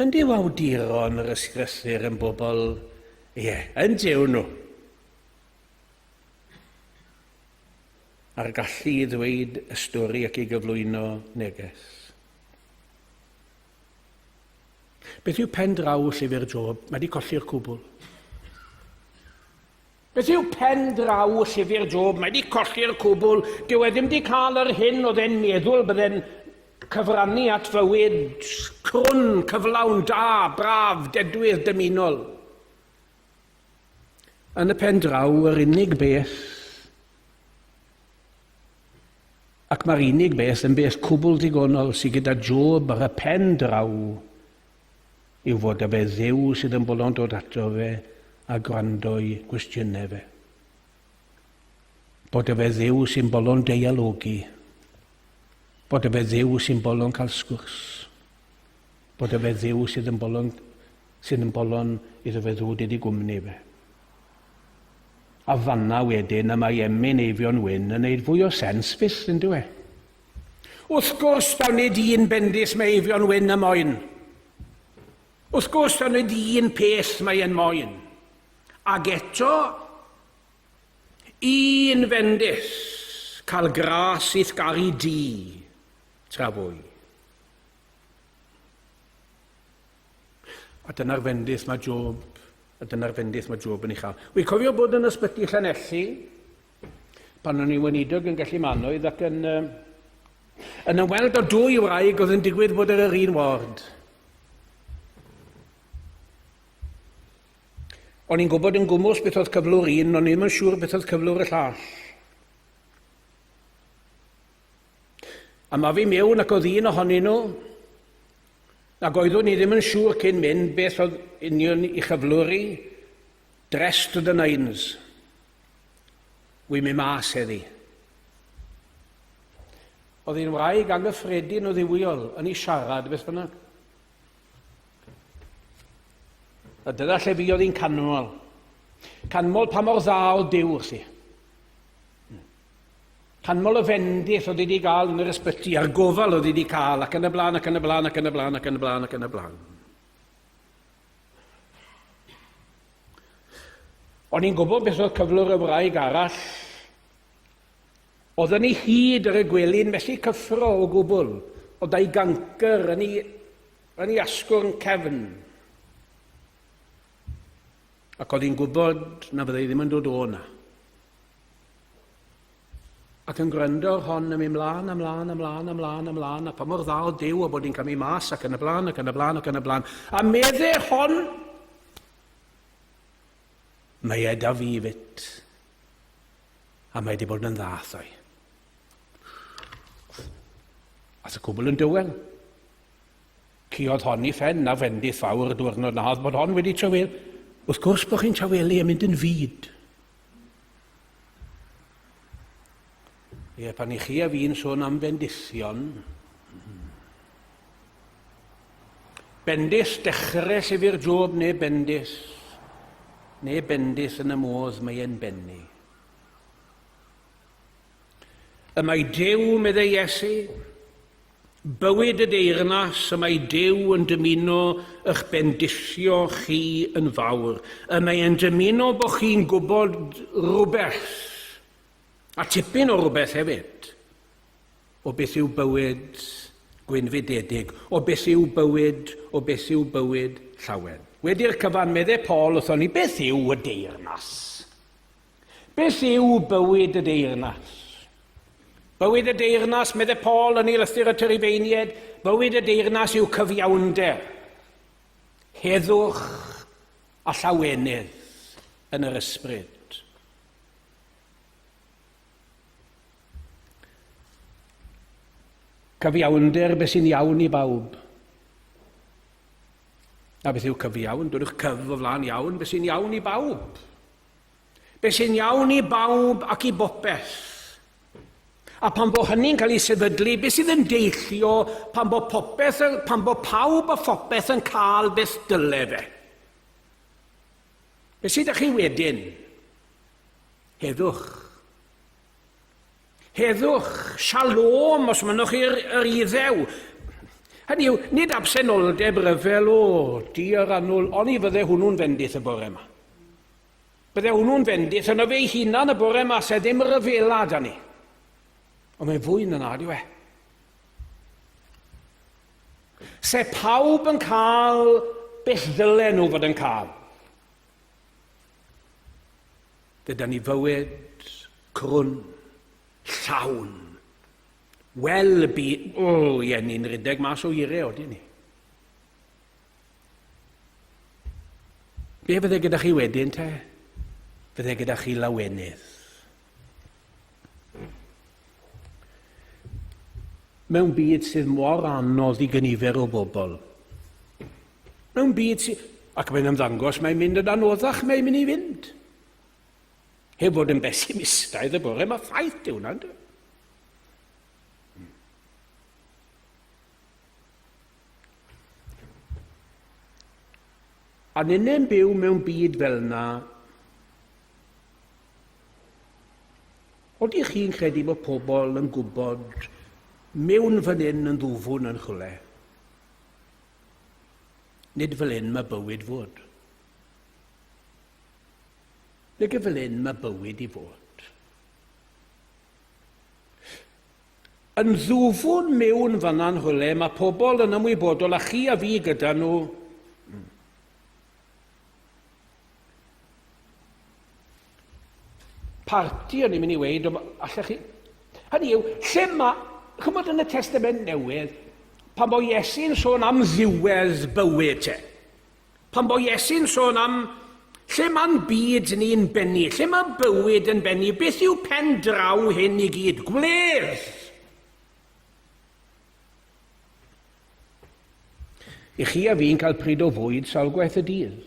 S1: Yndi awduron yr ysgrythur yn bobl, ie, yeah, yn dew nhw. A'r gallu i ddweud y stori ac i gyflwyno neges. Beth yw pen draw llyfr Job? Mae wedi colli'r cwbl. Beth yw pen draw llyfr Job? Mae wedi colli'r cwbl. Dyw e ddim wedi cael yr hyn oedd e'n meddwl bydde'n cyfrannu at fywyd crwn, cyflawn, da, braf, dedwydd, dymunol. Yn y pen draw, yr unig beth, ac mae'r unig beth yn beth cwbl digonol sydd gyda Job ar y pen draw, yw fod 'da fe Dduw sydd yn bolon dod ato fe a gwrando'i gwestiynau fe. Bod 'da fe Dduw sy'n bolon deialogi. Bod 'da fe Dduw sy'n bolon cael sgwrs. Bod 'da fe Dduw sydd yn bolon sydd yn bolon iddo fe ddod iddi gwmni fe. A fanna wedyn y mae emyn Eifion Wyn yn neud fwy o sens fyth, yn dyw e? Wrth gwrs taw nid un bendith mae Eifion Wyn y moyn. Wrth gwrs taw nid un peth mae e'n moyn. Ag eto, un fendith, cael gras i'th garu di, tra fwy. A dyna'r fendith mae Job, a dyna'r fendith mae Job yn ei chael. Wy'n cofio bod yn ysbyty Llanelli, pan o'n i'n weinidog yn gallu manoedd ac yn, uh, yn ymweld â dwy wraig oedd yn digwydd bod ar yr un ward. O'n i'n gwybod yn gwmws beth oedd cyflwr un, o'n i ddim yn siŵr beth oedd cyflwr y llall. A ma fi mewn ac oedd un ohonyn nhw, ac oeddwn i ddim yn siŵr cyn mynd beth oedd union i chyflwr i, dressed to the nines. Wy'n mynd mas heddi. Oedd hi'n wraig anghyffredin o ddiwiol yn ei siarad, beth bynnag. A dyna lle fuodd hi'n canmol. Canmol pa mor dda oedd Duw wrthi. Canmol y fendith oedd wedi gael yn yr ysbyty, a'r gofal oedd wedi cael, ac yn y blaen, ac yn y blaen, ac yn y blaen, ac yn y blaen, ac yn y blaen. O'n i'n gwybod beth oedd cyflwr y wraig arall. Oedd yn ei hyd ar y gwely'n methu cyffro o gwbl. Oedd a'i gancr yn ei, yn ei asgwrn cefn. Ac oedd hi'n gwybod na fyddai ddim yn dod o na. Ac yn gwrando ar hon yn mynd mlaen a mlaen a mlaen a mlaen a mlaen, a pa mor dda oedd Duw a bod hi'n cael mynd mas ac yn y blaen ac yn y blaen ac yn y blaen. A medde hon, mae e da fi fyd. A mae wedi bod yn dda thoi. Ath y cwbl yn dywel. Ciodd hon i phen a fendith fawr y diwrnod na oedd bod hon wedi tawelu. Wrth gwrs bod chi'n tawelu a mynd yn fud. Ie, pan i chi a fi'n sôn am fendithion, bendith dechrau llyfr Job neu bendith, neu bendith yn y modd mae e'n bennu. Y mae Duw, meddai Iesu, Bywyd y deyrnas y mae Duw yn dymuno ych bendithio chi yn fawr. Y mae e'n dymuno bod chi'n gwybod rhywbeth, a tipyn o rhywbeth hefyd, o beth yw bywyd gwynfydedig, o beth yw bywyd, o beth yw bywyd llawen. Wedi'r cyfan, medde Paul wrthon ni, beth yw y deyrnas? Beth yw bywyd y deyrnas? Bywyd y deyrnas, medde Paul yn ei lythyr at y Rufeiniaid, bywyd y deyrnas yw cyfiawnder, heddwch a llawenydd yn yr ysbryd. Cyfiawnder, beth sy'n iawn i bawb. A beth yw cyfiawn? Dwedwch cyf o flaen iawn, beth sy'n iawn i bawb. Beth sy'n iawn i bawb ac i bopeth. A pan bo hynny'n cael ei sefydlu, beth sydd yn deillio pan bo popeth, pan bo pawb a phopeth yn cael beth dyle fe? Beth sydd â chi wedyn? Heddwch. Heddwch, shalom, os mynnwch chi'r yr Iddew. Hynny yw, nid absenoldeb ryfel, o, diar annwl, oni fydde hwnnw'n fendith y bore yma. Bydde hwnnw'n fendith yno fe ei hunan y bore yma, se ddim ryfela da ni. Ond mae'n fwy na na, yw e? Se pawb yn cael beth ddylen nhw fod yn cael. Gyda ni fywyd crwn, llawn. Wel, bu... O, ie, ni'n rhedeg mas o ire, odyn ni. Be fydde gyda chi wedyn te? Fydde gyda chi lawenydd. Mewn byd sydd mor anodd i gynifer o bobl. Mewn byd sydd... Ac mae'n ymddangos mae'n mynd yn anoddach mae'n mynd i fynd. Heb fod yn besimistaidd y bore, mae ffaith yw hwnna, ynddo? A ninne'n byw mewn byd fel 'na, odych chi'n credu bod pobl yn gwybod mewn fan hyn yn ddwfwn yn rhywle? Nid fel hyn mae bywyd fod. Nid fel hyn mae bywyd i fod. Yn ddwfwn mewn fanna'n rhywle, mae pobl yn ymwybodol, a chi a fi gyda nhw, parti o'n i'n mynd i weud, ond allech chi... Hynny yw, lle mae... Chymod yn y Testament Newydd, pan bo Iesu'n sôn am ddiwedd bywyd te, Pan bo Iesu'n sôn am lle mae'n byd ni'n bennu, lle mae bywyd yn bennu, beth yw pen draw hyn i gyd? Gwledd! I chi a fi'n cael pryd o fwyd sawl gwaith y dydd.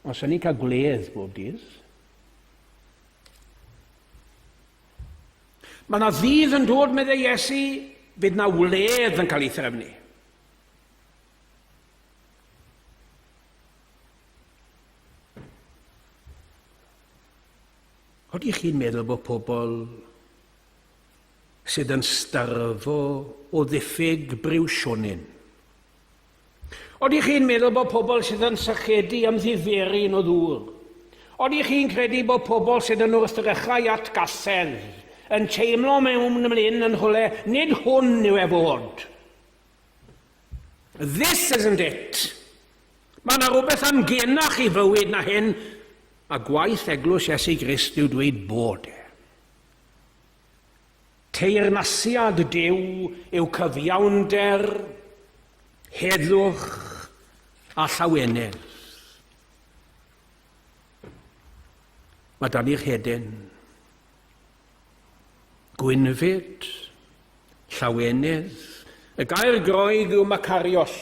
S1: Os ydyn ni'n cael gwledd bob dydd. Mae yna ddydd yn dod, meddai Iesu, fydd na wledd yn cael ei threfnu. Odych chi'n meddwl bod pobl sydd yn starfo o ddiffyg briwsionyn? Odych chi'n meddwl bod pobl sydd yn sychedu am ddiferyn o ddŵr? Odych chi'n credu bod pobl sydd yn wrthrychau at gasedd yn teimlo mewn ymlyn yn rhywle, nid hwn yw e fod? This isn't it! Mae yna rhywbeth amgenach i fywyd na hyn, a gwaith Eglwys Iesu Grist yw dweud bod e. Teyrnasiad Duw yw cyfiawnder, heddwch a llawenydd. Mae dan ni'r hedyn. Gwynfyd, llawenydd. Y gair Groeg yw makarios.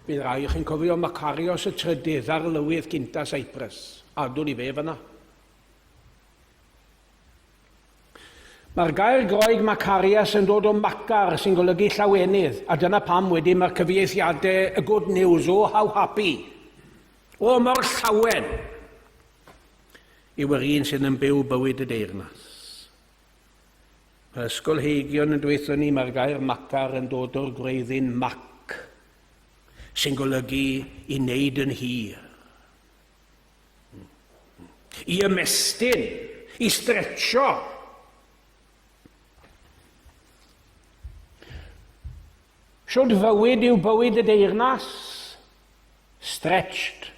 S1: Bydd rai o'ch chi'n cofio Makarios y trydydd, arlywydd cynta Cyprus. Adwn i fe fyna. Mae'r gair Groeg makarios yn dod o makar, sy'n golygu llawenydd, a dyna pam wedyn mae'r cyfieithiadau y good news, oh how happy, o mor llawen, yw yr un sydd yn byw bywyd y deyrnas. Mae ysgolheigion yn dweud ni mae'r gair macar yn dod o'r gwreiddyn mac, sy'n golygu i wneud yn hir. I ymestyn, i stretcho. Shwd fywyd yw bywyd y deyrnas? Stretched.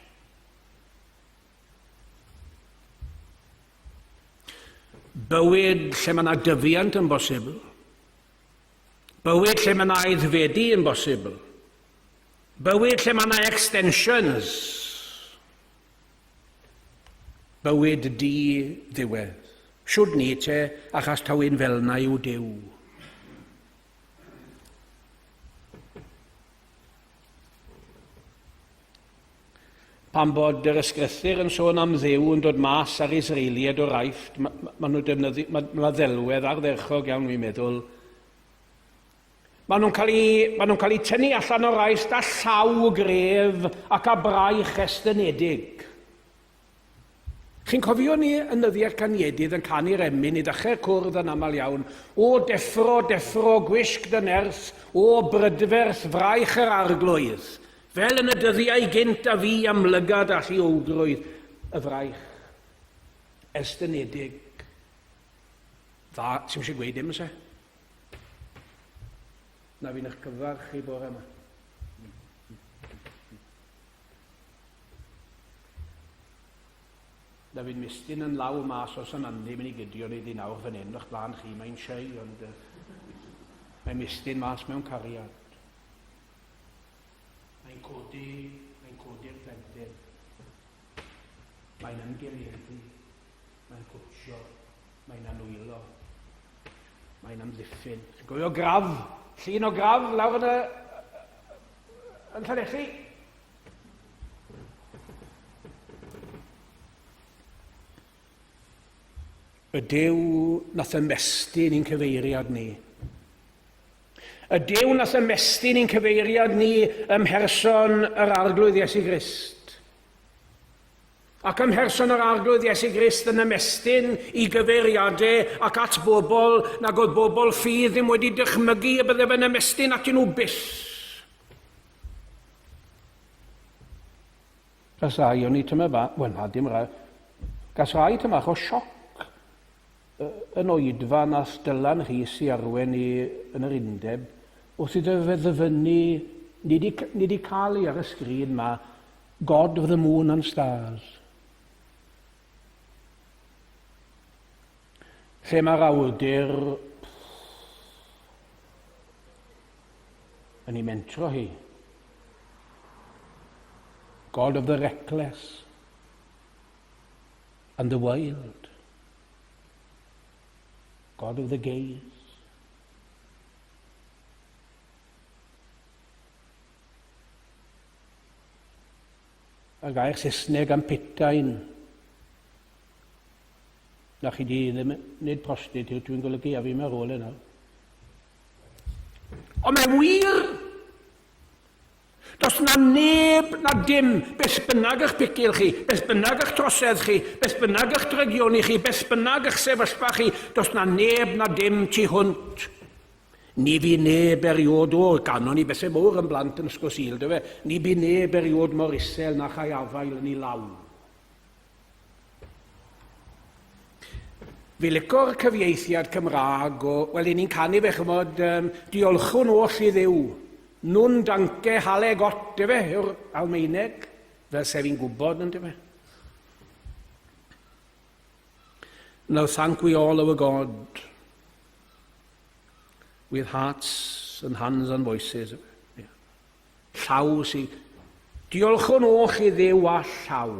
S1: Bywyd lle mae yna dyfiant yn bosibl. Bywyd lle mae yna aeddfedu yn bosibl. Bywyd lle mae yna extensions. Bywyd di ddiwedd. Shwd ni te, achos taw un fel yna yw Duw. Pan bod yr ysgrythur yn sôn am Dduw yn dod mas ar Israeliaid o'r Aifft, mae ma nhw'n defnyddio, mae ma ddelwedd ardderchog iawn, fi'n meddwl. Maen nhw'n cael eu, maen nhw'n cael eu tynnu allan o'r Aifft â llaw gref ac â braich estynedig. Chi'n cofio ni yn nyddiau'r caniedydd yn canu'r emyn i ddechrau'r cwrdd yn aml iawn, O deffro, deffro, gwisg dy nerth, o brydferth, fraich yr arglwydd, fel yn y dyddiau gynt a fi amlygad alluowgrwydd y fraich estynedig. Dda, ti'n eisiau gweud dim, se? Na fi'n eich cyfarch chi bore yma. Na fi'n mistyn yn law mas os yn anni mynd i gydio ni di nawr fan hyn, o'ch blaen chi, mae'n siei, ond uh, mae'n mistyn mas mewn cariad. Mae'n codi, mae'n codi'r plentyn. Mae'n ymgeleddu, mae'n cwtsio, mae'n anwylo, mae'n amddiffyn. Chi'n gofio graf, llun o graf lawr yn y yn Llanelli? Y Duw nath ymestyn i'n cyfeiriad ni. Y Duw nath ymestyn i'n cyfeiriad ni ym mherson yr Arglwydd Iesu Grist. Ac ym mherson yr Arglwydd Iesu Grist yn ymestyn i gyfeiriadau ac at bobl nag oedd bobl ffydd ddim wedi dychmygu y bydde fe'n ymestyn atyn nhw byth. Gas rai o'n i tyma ba, wel na, dim rai. Gas rai tyma o sioc yn oedfa nath Dylan Rhys i arwen i yn yr undeb wrth iddo fe ddyfynnu, ni di, ni di cael ei ar y sgrin ma, God of the Moon and Stars. Lle mae'r awdur yn ei mentro hi. God of the reckless and the wild. God of the gays. Y gair Saesneg am putain. Na chi di ddim, nid prostitute dwi'n golygu a fi mae'r ôl yna. Ond mae'n wir! Does na neb na dim, beth bynnag eich picil chi, beth bynnag eich trosedd chi, beth bynnag eich drygioni chi, beth bynnag eich sefyllfa chi, does na neb na dim tu hwnt. Ni fu neb eriod o, ganon ni bethau mowr yn blant yn Ysgol Sul, dyfe? Ni bu neb eriod mor isel na chai afael yn ei law. Fi lico'r cyfieithiad Cymraeg o, wel, i ni'n canu fe, chymod, um, diolchwn oll i Dduw. Nun danke hale Gott, dyfe, yw'r Almaeneg, fel sef i'n gwybod, yn dyfe. Now thank we all our God with hearts and hands and voices. Yeah. Llaw sy... Diolchwn oll i Dduw â llaw.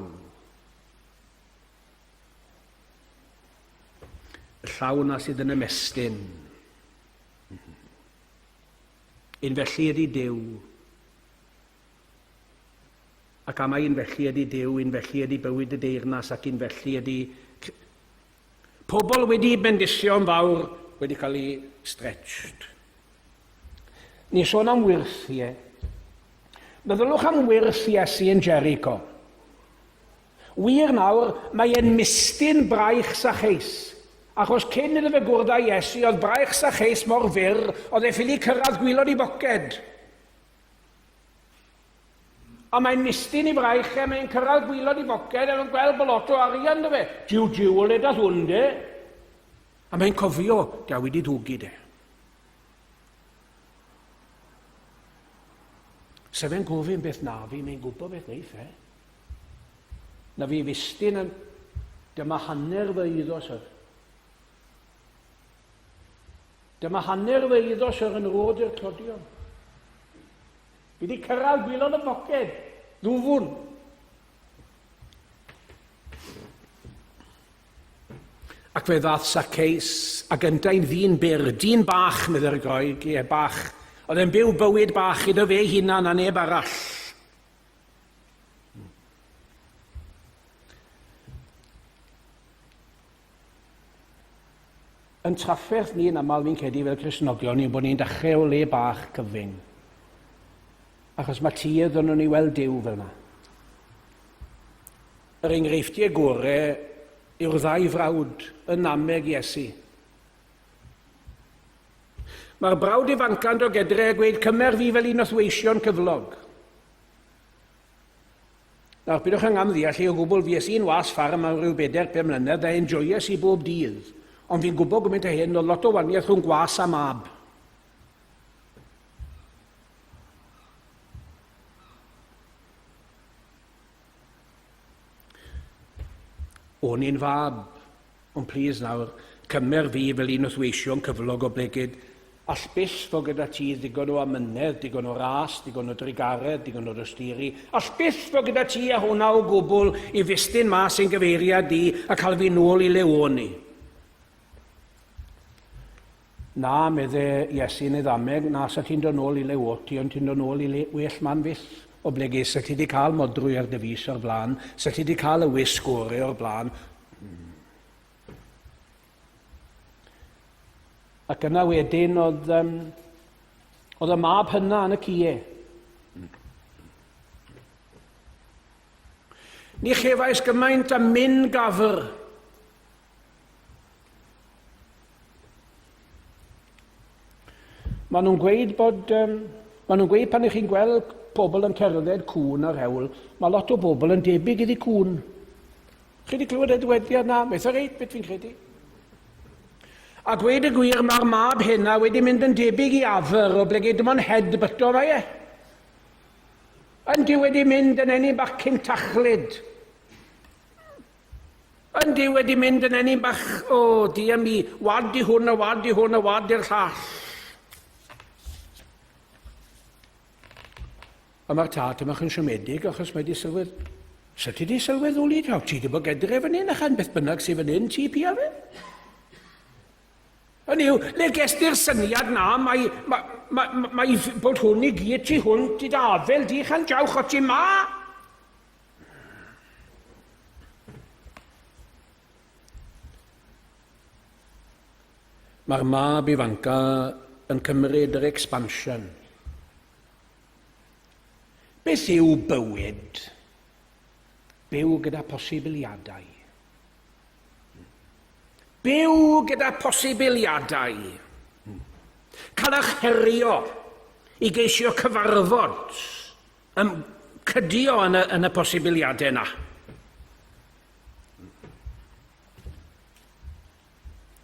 S1: Y llaw na sydd yn ymestyn. Un felly ydy Duw. Ac am un felly ydy Duw, un felly ydy bywyd y deyrnas, ac un felly ydy... Pobl wedi bendisio'n fawr wedi cael eu stretched. Ni'n sôn am wyrthiau. Meddyliwch am wyrth Iesu yn Jericho. Wir nawr, mae e'n mistyn braich Sacheus. Achos cyn iddo fe gwrdd â Iesu, oedd braich Sacheus mor fyr, oedd e ffili cyrraedd gwylod i boced. A mae'n mistyn i fraich e, mae'n cyrraedd gwylod i boced, a mae'n gweld bod lot o arian 'da fe. Jiw jiw o le dath hwn de. A mae'n cofio, daw wedi dwgu de. Se fe'n gofyn beth na fi, mae'n gwybod beth wneith e. Na fi fistyn yn... Dyma hanner fy eiddo, syr. Dyma hanner fy eiddo, syr, yn rôd i'r tlodion. Fi wedi cyrraedd gwylod y boced, ddwfwn. Ac fe ddath Saceus, ac yntau'n ddyn byr, dyn bach, meddai'r Groeg, ie, bach. Oedd e'n byw bywyd bach iddo fe ei hunan a neb arall. Yn trafferth ni yn aml, fi'n credu, fel Cristnogion, yw bod ni'n dechrau o le bach cyfyng. Achos mae tuedd yn ni weld Duw fel yna. Yr enghreifftiau gore yw'r ddau frawd yn nameg Iesu. Mae'r brawd ifanca'n dod gedre a gweud, cymer fi fel un o'th weision cyflog. Nawr, pidwch yn ngam ddeall i o gwbl, fues i'n was ffarm am ryw bedair, pum mlynedd, a enjoyes i bob dydd. Ond fi'n gwybod gymaint o hyn, oedd lot o waniaeth rhwng gwas a mab. O'n i'n fab, ond plîs nawr, cymer fi fel un o'th weision cyflog oblegid all byth fod gyda ti ddigon o amynedd, digon o ras, digon o drugaredd, digon o dosturi. All byth fod gyda ti a hwnna o gwbl i fistyn mas i'n gyfeiriad di a cael fi nôl i le o'n i. Na, medde Iesu yn ei ddameg, na sa ti'n dod nôl i le o ti, ond ti'n dod nôl i le well man fyth. Oblegid, sa ti di cael modrwy ar dy fys o'r blaen, sa ti di cael y wisg gore o'r blaen. Ac yna wedyn oedd, um, oedd y mab hynna yn y cie. Ni chefais gymaint a myn gafr. Maen nhw'n gweud bod... Um, maen nhw'n gweud pan ych chi'n gweld pobl yn cerdded cŵn ar hewl, mae lot o bobl yn debyg iddi cŵn. Chi wedi clywed y dywediad na? Mae eitha reit beth fi'n credu. A gweud y gwir, mae'r mab hynna wedi mynd yn debyg i afr o blegid dim ond head byto mae e. Yndi wedi mynd yn enyn bach cyntachlyd. Yndi wedi mynd yn enyn bach, o, oh, dear me, wad i hwn a wad i hwn a wad i'r llall. A mae'r tad yma yn siomedig achos mae wedi sylwedd... Sa ti wedi sylweddoli taw ti wedi bod gedre fan hyn a chan beth bynnag sydd fan hyn, ti pia fe? Hynny yw, le ges ti'r syniad na, mae, mae, mae, mae bod hwn i gyd tu hwnt i dy afel di chan jawch o ti ma? Mae'r mab ifanca yn cymryd yr expansion. Beth yw bywyd? Byw gyda posibiliadau. Byw gyda posibiliadau. Cael eich herio i geisio cyfarfod Yn cydio yn y, yn y posibiliadau yna.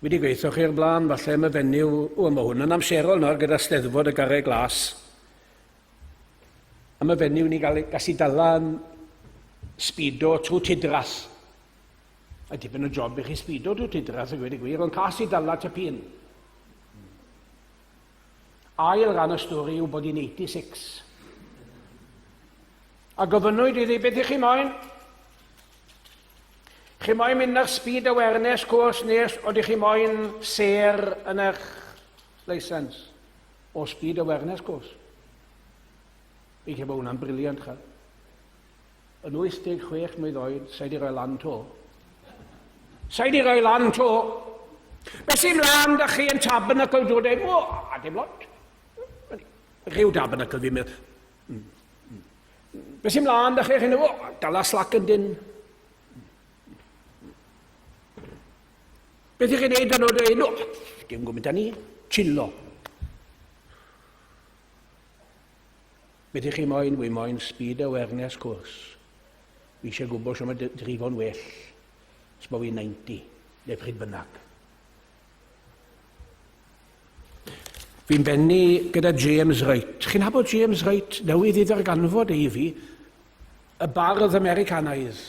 S1: Wedi gweithio chi'r blaen, falle am y fenyw, o, mae hwn yn amserol nawr gyda Steddfod y Garreg Glas. Am y fenyw ni gael, gas i dala yn sbido trwy Tidrath. A dipyn o job i chi sbido trwy Tidrath, a gweud y gwir, ond cas i dala tipyn. Ail ran y stori yw bod hi'n 86. A gofynnwyd iddi, beth ych chi moyn? Chi moyn mynd ar speed awareness course neu odych chi moyn ser yn eich license? O speed awareness course. Fi'n credu bod hwnna'n briliant, chael. Yn 86 mlwydd oed, sa'i di roi lan to. Sa'i di roi lan to. Be sy'n mlaen da chi yn tabernacle dod e? O, a dim lot. Rhyw tabernacle fi'n meddwl. Mm, mm. Be sy'n mlaen da chi? Chi'n o, dala slac yn dyn. Beth ych chi'n neud yn oed enw? Dim gwybod ni, chillo. Beth ych chi moyn? Wi moyn speed awareness course. Fi eisiau gwybod sut mae drifo'n well. Os bod fi'n 90, neu pryd bynnag. Fi'n bennu gyda James Wright. Chi'n nabod James Wright? Newydd i ddarganfod ei fi. Y bardd Americanaidd.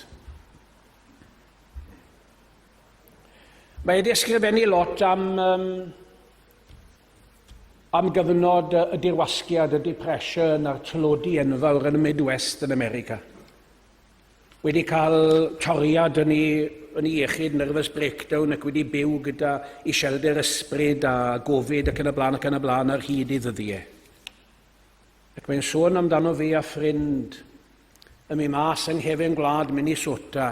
S1: Mae wedi ysgrifennu lot am, um, am gyfnod y dirwasgiad, y depression a'r tlodi enfawr yn y Midwest yn America. Wedi cael toriad yn ei, yn ei iechyd, nervous breakdown, ac wedi byw gyda iselder ysbryd a gofid ac yn y blaen ac yn y blaen ar hyd ei ddyddiau. Ac mae'n sôn amdano fe a ffrind yn mynd mas yng nghefen gwlad Minnesota.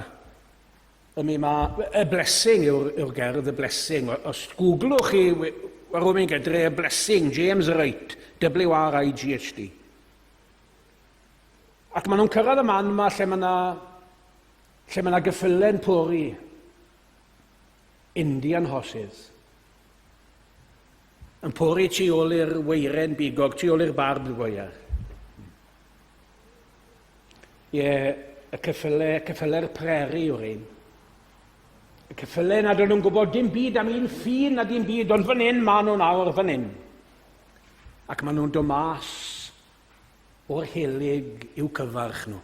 S1: Yn mynd ma, y blessing yw'r yw gerdd, y blessing. Os googlwch chi, ar ôl mynd gydre, y blessing, James Wright, W-R-I-G-H-T. Ac maen nhw'n cyrraedd y man yma lle mae yna lle mae yna gyffylen pori Indian horses yn pori tu ôl i'r weiren bigog, tu ôl i'r barbed wire. Ie, y cyffyle, cyffyle'r prairie yw'r un. Y cyffyle nad o'n nhw'n gwybod dim byd am un ffin na dim byd, ond fan hyn maen nhw'n awr fan hyn. Ac maen nhw'n dod mas o'r helyg i'w cyfarch nhw.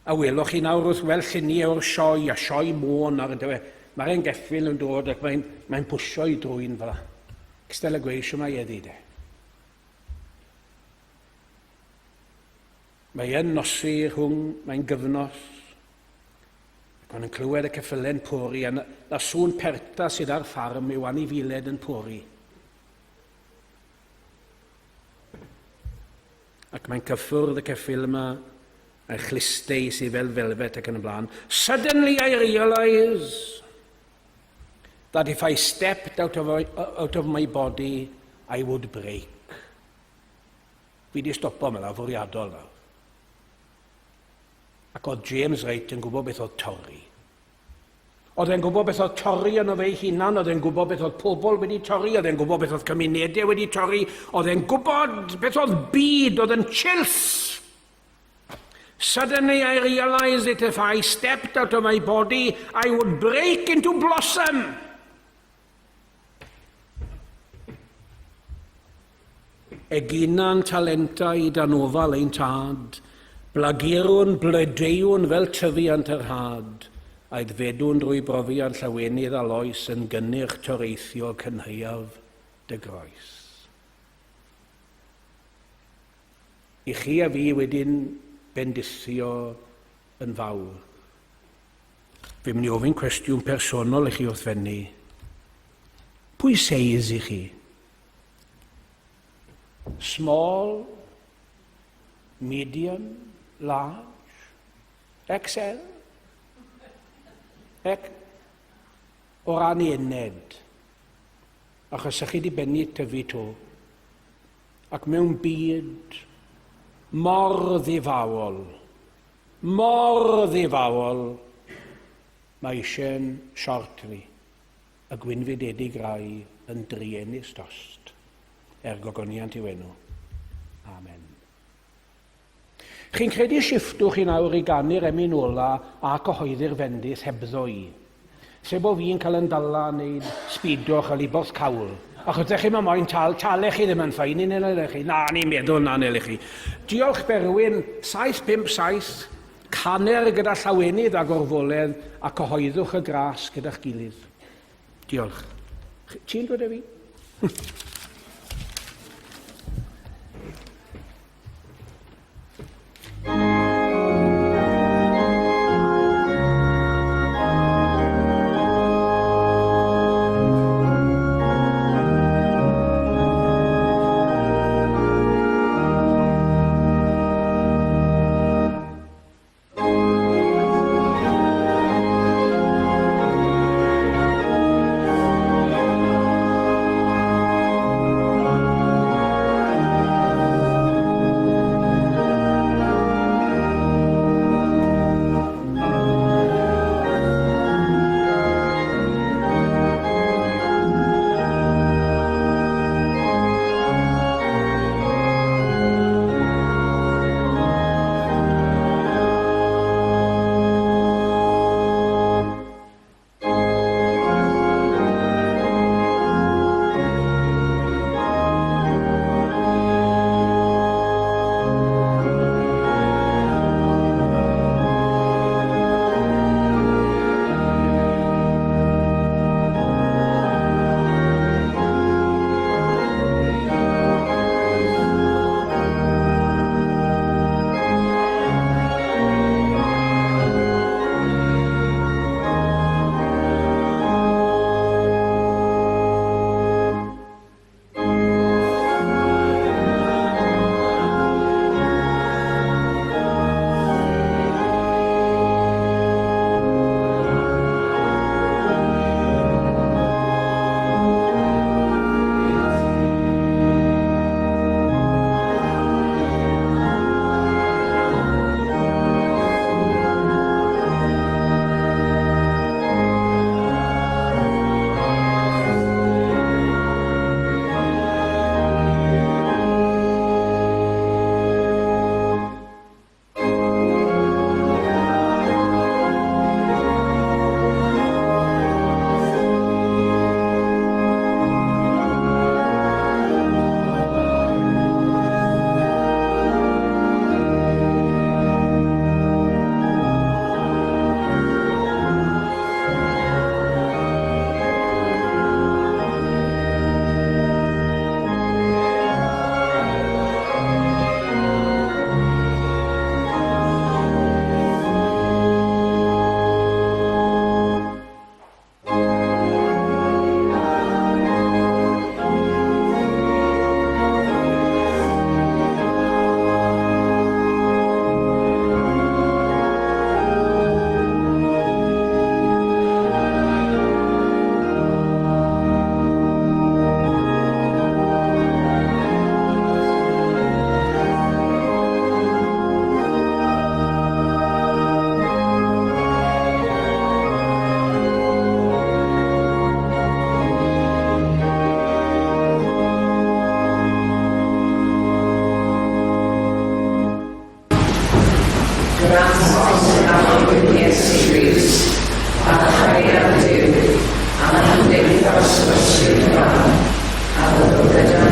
S1: A welwch chi nawr wrth weld lluniau o'r sioe, a sioe Môn ar yndyfe, mae'r hen geffyl yn dod ac mae'n mae pwsio i drwy'n fel Cystal y gweud shwmae eddi de. Mae yn nosi rhwng, mae'n gyfnos, ac mae'n clywed y ceffyle'n pori, a na, na sŵn perta sydd ar ffarm yw anifiled yn pori. Ac mae'n cyffwrdd y ceffyl yma, a'i chlustau sydd fel felfet ac yn y blaen. Suddenly I realise that if I stepped out of, out of my body, I would break. Fi di stopo yma fwriadol nawr. Ac oedd James Wright yn gwybod beth oedd torri. Oedd e'n gwybod beth oedd torri yno fe'i hunan, oedd e'n gwybod beth oedd pobl wedi torri, oedd e'n gwybod beth oedd cymunedau wedi torri, oedd e'n gwybod beth oedd byd, oedd yn chills. Suddenly I realized that if I stepped out of my body, I would break into blossom. Eginan talentau dan ofal ein tad, blagurwn, blodeuwn fel tyfiant yr had, aeddfedwn drwy brofiad llawenydd a loes yn gynnyrch toreithiog cynhaeaf dy groes. I chi a fi wedyn bendithio yn fawr. Fi'n mynd i ofyn cwestiwn personol i chi wrth fennu. Pwy seis i chi? Small, medium, large, XL, Ec, o ran ened, achos ych chi wedi bennu tyfu to, ac mewn byd mor ddifaol, mor ddifaol, mae eisiau'n siort ni. Y gwynfydedig rai yn druenus dost, er gogoniant i'w enw. Amen. Chi'n credu shifftwch chi'n awr i ganu'r emyn ola a cyhoeddi'r fendith hebddo i? Lle bo fi'n cael yn dala neu sbido chael i borth cawl. Achos dech chi'm yn moyn tal, tale chi ddim yn ffain i neu chi. Na, ni'n meddwl na neu chi. Diolch Berwyn, 757, Caner gyda llawenydd a gorfoledd, a cyhoeddwch y gras gyda'ch gilydd. Diolch. Ti'n dod â fi?
S4: yn Arglwydd Iesu Grist, a chariad Duw, a chymdeithas yr Ysbryd Glân, a fyddwn gyda